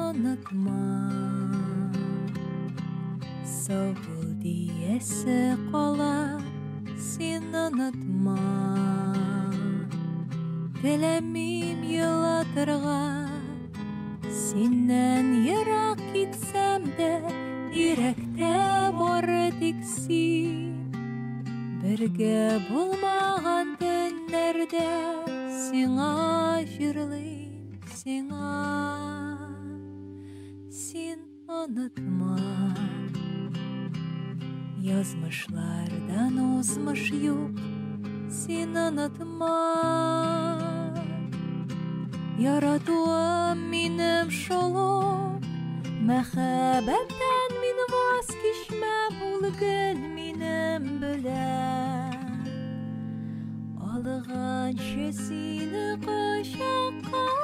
онытма. Сау бул диясе кала, син онытма. Теләмим елатырга, синнән ерак китсәм дә, йөрәктә бары тик син. Бергә булмаган төннәрдә сиңа җырлыйм, сиңа. Син онытма. Язмышлардан узмыш юк, син онытма. Яратуым минем шул ук, мәхәббәттән мин ваз кичмәм, ул гел минем белән. Алганчы сине кочакка.